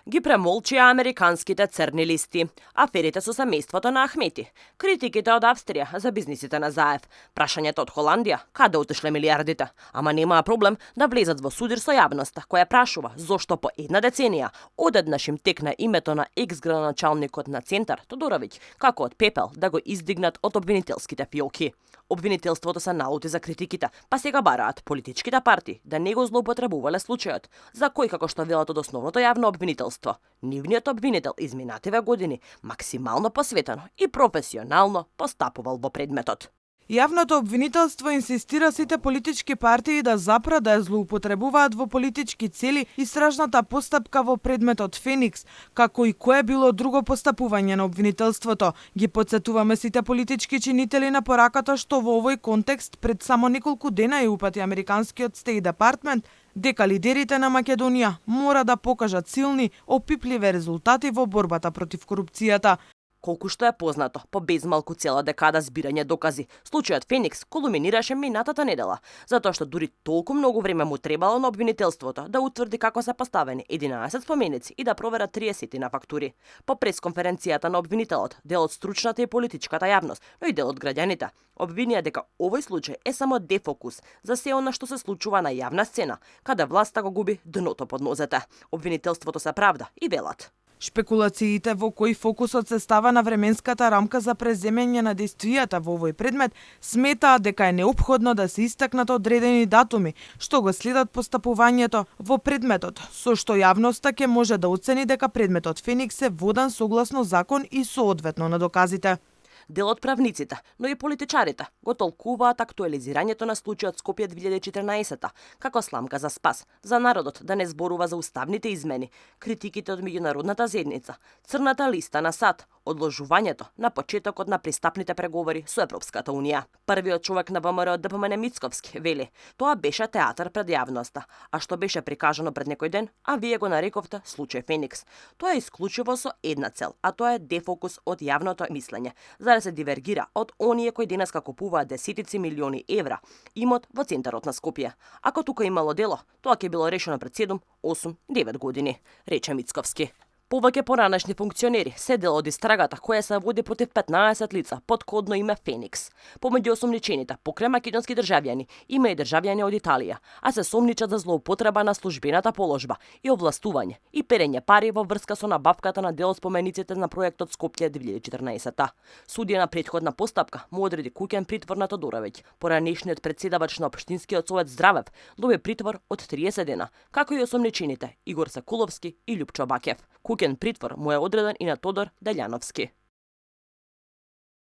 Ги премолчија американските црни листи, аферите со семејството на Ахмети, критиките од Австрија за бизнисите на Заев, прашањето од Холандија, каде отишле милиардите, ама немаа проблем да влезат во судир со јавноста, која прашува зошто по една деценија одеднаш им текна името на екс-градоначалникот на Центар Тодоровиќ, како од пепел да го издигнат од обвинителските фиолки. Обвинителството се налути за критиките, па сега бараат политичките партии да не го злоупотребувале случајот, за кој, како што велат од основното јавно обвинителство, нивниот обвинител изминативе години максимално посветено и професионално постапувал во предметот. Јавното обвинителство инсистира сите политички партии да запра да ја злоупотребуваат во политички цели истражната постапка во предметот Феникс, како и кое било друго постапување на обвинителството. Ги потсетуваме сите политички чинители на пораката што во овој контекст пред само неколку дена ја упати американскиот Стейт Департмент дека лидерите на Македонија мора да покажат силни, опипливи резултати во борбата против корупцијата. Колку што е познато, по безмалку цела декада збирање докази, случајот Феникс кулминираше минатата недела, затоа што дури толку многу време му требало на обвинителството да утврди како се поставени 11 споменици и да провера 30 на фактури. По пресконференцијата на обвинителот, дел од стручната и политичката јавност, но и дел од граѓаните, обвинија дека овој случај е само дефокус за се она што се случува на јавна сцена, каде власта го губи дното под нозете. Обвинителството се правда и велат. Шпекулациите во кои фокусот се става на временската рамка за преземање на действијата во овој предмет сметаат дека е неопходно да се истакнат одредени датуми што го следат постапувањето во предметот, со што јавноста ќе може да оцени дека предметот Феникс е водан согласно закон и соодветно на доказите. Дел од правниците, но и политичарите го толкуваат актуализирањето на случајот Скопје 2014 како сламка за спас, за народот да не зборува за уставните измени, критиките од меѓународната заедница, црната листа на САД, одложувањето на почетокот на пристапните преговори со Европската унија. Првиот човек на ВМРО ДПМН Мицковски вели: "Тоа беше театар пред јавноста, а што беше прикажано пред некој ден, а вие го нарековте случај Феникс. Тоа е исклучиво со една цел, а тоа е дефокус од јавното мислење, за да се дивергира од оние кои денеска купуваат десетици милиони евра имот во центарот на Скопје. Ако тука имало дело, тоа ќе било решено пред 7, 8, 9 години", рече Мицковски. Повеќе поранешни функционери се дел од истрагата која се води против 15 лица под кодно име Феникс. Помеѓу осомничените, покрај македонски државјани, има и државјани од Италија, а се сомничат за злоупотреба на службената положба и овластување и перење пари во врска со набавката на дел од спомениците на проектот Скопје 2014. Судија на претходна постапка му одреди куќен притвор на Тодоровиќ. Поранешниот претседавач на општинскиот совет Здравев доби притвор од 30 дена, како и осомничените Игор Сакуловски и Љупчо Бакев. Куќен притвор му е одреден и на Тодор Делјановски.